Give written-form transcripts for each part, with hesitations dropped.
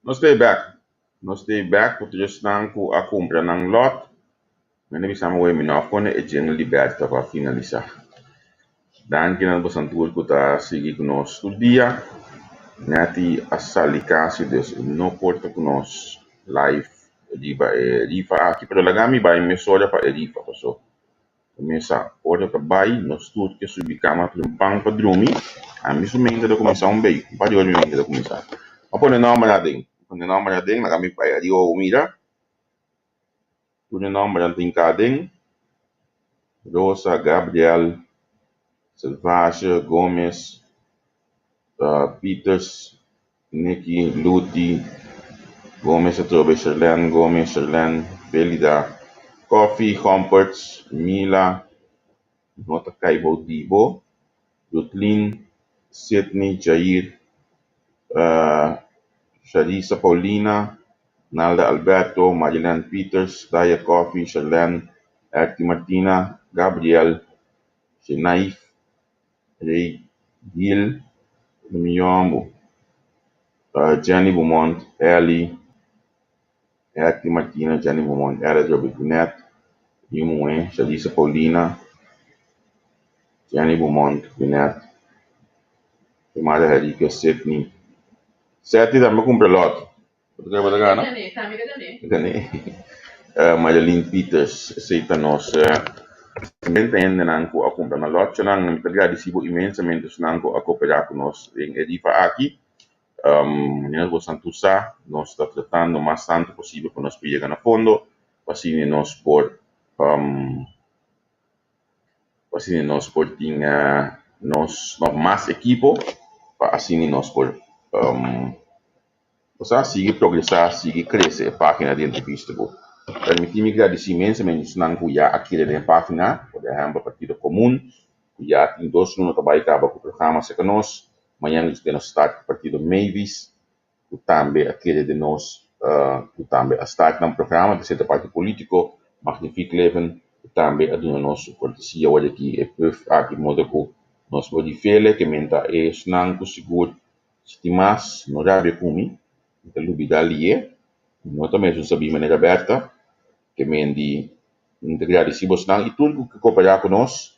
Nos ta e bek. Nos ta e bek ku tur esnan ku a kumpra nan lòt. Mi a bisa mi wei mi no a pone e jingle di Bertha pa finalisá. Danki na boso tur ku ta sigui ku nos tur dia. Netty a sali kasi dus e no por ta ku nos live riba e rifa aki pero laga mi bai mesora pa e rifa paso mesa ora ta bai nos tur ke subi kama trempan pa drumi ami su mente ta kuminsá un bei un par di ora mi mente ta kuminsá. A pone nòmber aden a pone nòmber aden laga mi bai ariba bo mira. Tur e nòmbernan tin ka aden, Rosa, Gabriel, Selvage, Gomez, Pieters, Nicky, Luti, Gomez atrobe, Sherlene, Gomez, Sherlene, Felida, Koffie, Gomperts, Mila, no ta kai bou di bo, Rutlin, Sidney, Jair, Sharisa Paulina, Nalda Alberto, Marilyn Pieters, Daya Coffie, Sherlene, Erty Martina, Gabriel, Shenaif, Rey Gil, Miyombo, Jenny Beaumont, Elly, Erty Martina, Jenny Beaumont, Ella Joby Gwyneth, Yu Muhé, Sharisa Paulina, Jenny Beaumont, Gwyneth, Xiomara Henriquez, Sidney. Seti tambe cumpra lot. Bo ta kere bo ta gana? Gané. Madeline Peters, esei ta nos siguiente hendenan cu a cumpra nan lotchonan. Mi ta gradeci bo inmensamente esnan cu a coopera cu nos den e rifa aki. Manera cu boso tur sa, nos ta tratando mas tanto posibel pa nos por yega na fondo, pa asina nos por pa asina nos por tin nos mas ekipo, pa asina nos por osea sigui progresá, sigui krese e página di entrevista ku. Permití mi gradisí inmensamente esnan ku ya a kere den e página, por ehèmpel Partido Komun, ku ya tin dos luna ta bai kaba ku programa serka nos, mañana nos ta start ku Partido Mavis, ku tambe a kere den nos, ku tambe a start nan programa, ta seta parti polítiko, Magnifiek Leven, ku tambe a duna nos su kortesia awor aki e puf aki modo ku nos por di fele ke men ta esnan ku sigur si tin mas no rabia ku mi, mi ta lubida lié, mi no ta mesun sabí manera Bertha, ke men di mi ta gradisí bosnan i tur ku ke koperá ku nos.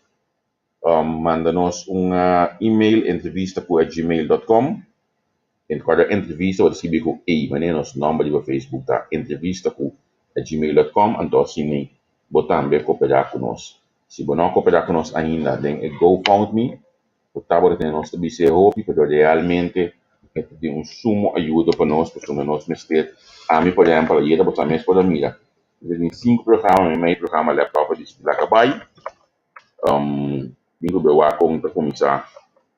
Manda nos un email entrevista ku at gmail dot com. Kòrda entrevista bo ta skibi ku e manera nos nòmber riba Facebook ta entrevista ku at gmail dot com anto asina bo tambe koperá ku nos. Si bo no a koperá ku nos ainda den e GoFundMe bo tabata tene nos ta bisa e hopi pero realmente e ta di un sumo ayuda pa nos pasobra nos mester ami por ehèmpel ayera bo sa mes por a mira mi ta tin sinku programa mi mei programa laptop a disidí laga bai. Mi ku be wak kon ta kuminsá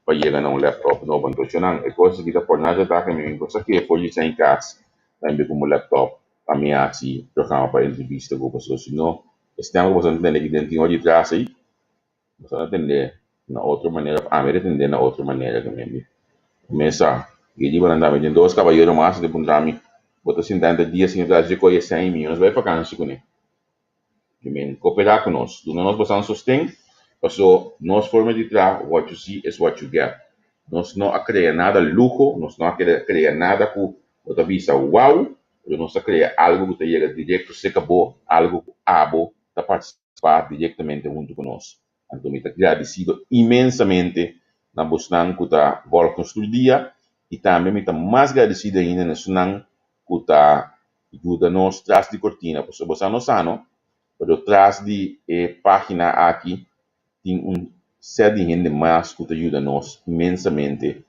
pa yega na un laptop nobo. Anto nan e kos aki ta por nada ta ke mi por sak'é for di esei kas tambe komo laptop pa mi hasi programa pa entrevista ku pasobra si no e stem ku boso ta tende aki den tin ora di tras ei boso ta tende na otro manera òf ami ta tende na otro manera ku mi mesa i riba nan tambe tin dos kabayero mas ta puntra mi bo ta sinta henter dia sin tras dje koe esei mi nos bai fakansi kuné. Di men koperá ku nos, duna nos bosan sosten, paso nos forma di traha what you see is what you get. Nos no a krea nada luho, nos no a krea nada ku bo ta bisa wow, pero nos a krea algu ku ta yega direkto serka bo, algu ku abo ta partisipá direktamente huntu ku nos. Anto mi ta gradisido inmensamente na bosnan ku ta vòlg nos tur dia i tambe mi ta mas gradisido ainda na esunnan ku ta yuda nos tras di kortina pasobra bo sa no sa no pero tras di e pagina aki tin un set di hende mas ku ta yuda nos inmensamente.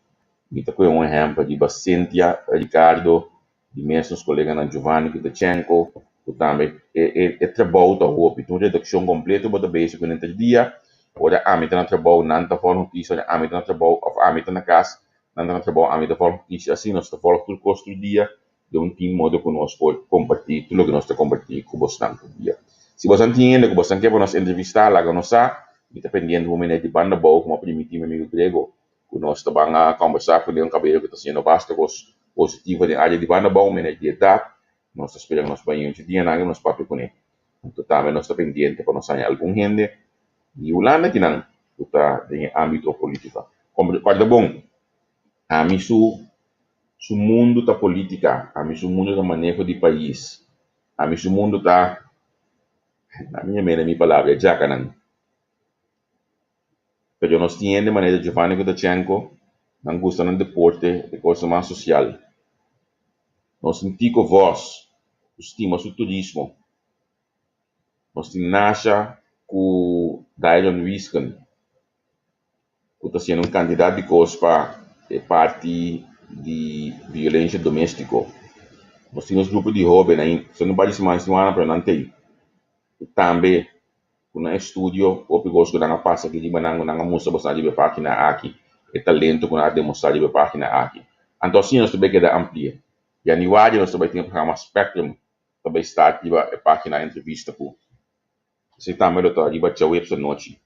Mi ta kohe un ehèmpel riba Cynthia, Ricardo, di mes nos koleganan Giovanni ku ta Chenko ku tambe e e e trabou ta hopi ta un redakshon kompleto bo ta bezig ku henter dia ora ami ta na trabou nan ta vòlg notisia ora ami ta na trabou òf ami ta na kas nan ta na trabou ami ta vòlg notisia asina nos ta vòlg tur kos tur dia. Den un tin modo ku nos por kompartí tur loke nos ta kompartí ku bosnan tur dia. Si bosnan tin hende ku bosnan ke pa nos entrevistá, laga nos sa. Mi ta pendiente un meneer di banda bou ku mi a primintí mi amigu Grego ku nos ta ban a kòmbersá kuné, un kabero ku ta hasiendo basta kos positivo den área di banda bou, un meneer di edat. Nos ta spera ku nos bai un dianan i nos papia kuné. Anto tambe nos ta pendiente pa nos haña algun hende di Hulanda kinan ku ta den e ámbito polítiko. Kòrda bon, ami su Su mundu ta polítika, ami su mundu ta maneho di pais, ami su mundu ta, na mi mene mi palabra, e djakanan. Pero nos tin hende manera Giovanni Kutachenko, nan gusta nan deporte, e kosnan mas sosial. Nos tin Tico Vos, ku stima su turismo. Nos tin Nasha ku Dairon Wisken. Ku ta hasiendo un kantidat di kos pa e parti di violensia doméstiko. Nos tin nos grupo di hóben ain, esei no bai di siman siman pero nan ta ei. I tambe ku nan estudio hopi kos ku nan a pasa aki riba nan ku nan a mustra boso riba e página aki, e talento ku nan a demostrá riba e página aki. Anto asina nos ta bai keda amplia. Yanüari nos ta bai tin e programa Spectrum ta bai start riba e página entrevista ku esei tambe lo ta riba djaweps anochi.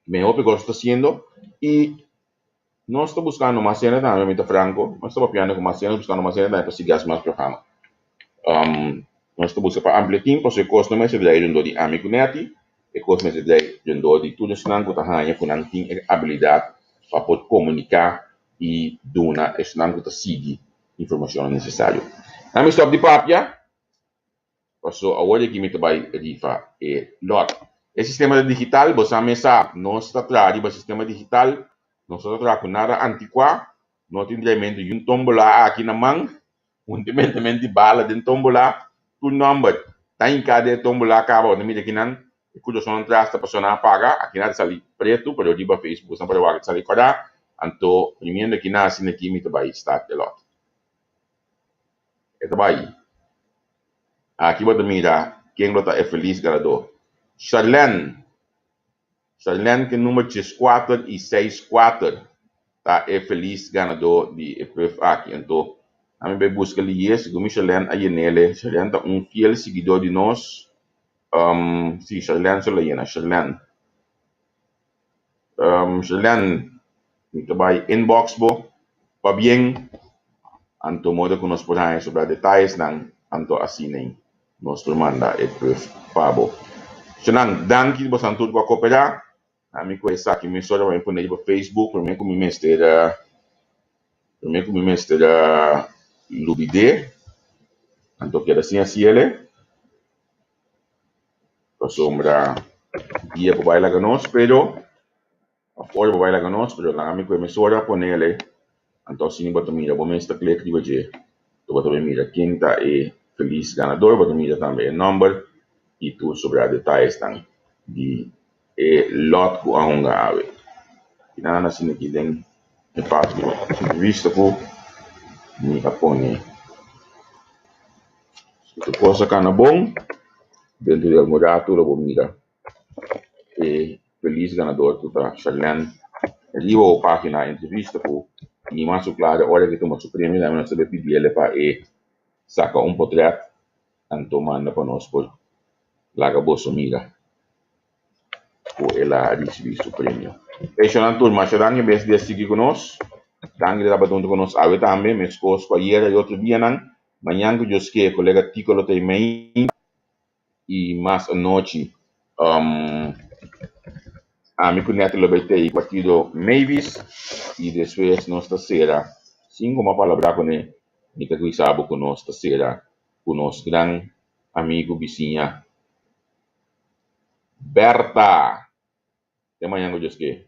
Mehor pe goso ta haciendo y nos ta buscando mas hende tambe, mi ta franco, nos ta papiando cu mas hende, buscando mas hende tambe pa sigui haci mas programa. Nos ta busca pa amplia team pasobra e cos no mester drai rondó di ami cu Netty, e cos mester drai rondó di tur esnan cu ta haña cu nan tin e habilidad pa por comunica y duna esnan cu ta sigui informacionnan necesario. Nan mi stop di papia. Paso awor aki mi ta bai rifa e lot. E sistema ta digital, bo sa mes sa, nos ta traha riba sistema digital, nos no ta traha ku nada antikuá, no tin draimentu di un tombola aki na man, un tin di bala den tombola, tur nòmber ta hinká den e tombola kaba, bo ta mira kinan e kurason tras ta paso nan a paga, akinan ta sali pretu, pero riba Facebook nan por a wak ta sali kòrá, anto primiendo kinan asina aki mi ta bai start e lot. E ta bai. Aki bo ta mira ken lo ta e felis ganadó. Charlène! Charlène ku e number dieskuater i seis kuater ta e felis ganadó di e puf aki. Anto ami bai buska liye segun mi Charlène a yenele. Charlène ta un fiel siguidó di nos. Si, Charlène so la yena, Charlène. Charlène, mi ta bai inbox bo pabien, anto moda ku nos por haña sobra detayesnan, anto asina nos por manda e pruf pa bo. Charlène, danki bosan tur ku a koperá. Ami ku esaki mesora pa mi pone riba Facebook promé ku mi mester promé ku mi mester lubid'é, anto keda sin hasiel. Pasobra dia bo bai laga nos, pero of ora bo bai laga nos, pero laga mi ku e mesora ponele, anto asina bo ta mira, bo mes ta klik riba dje, anto bo ta bai mira ken ta e felis ganador, bo ta mira tambe e nomber i tur sobra detayesnan di e lot ku a hunga awe. I nan asina aki den e parti di entrevista ku mi a pone. Si tur kos a kana bon, dentro di algun ratu lo bo mira e felis ganador ku ta Charlene riba bo pagina entrevista ku mi mas su kla ora ke tuma su premio tambe nos ta bay pidiele pa e saka un potret anto manda pa nos por laga boso mira ku el a risibí su premio. Eshonan tur masha danki bes di a sigui ku nos. Danki di tabata huntu ku nos awe tambe, meskos ku ayera i otro dianan. Mañan ku Dios ke, kolega Tico lo ta ei mainta i mas anochi ami ku Netty lo bai ta ei partido Mavis i despues nos ta sera sin ku mi a palabrá kuné, mi ta bisa bo ku nos ta sera ku nos gran amigu bisiña Berta. Te mañan ku Dios ke.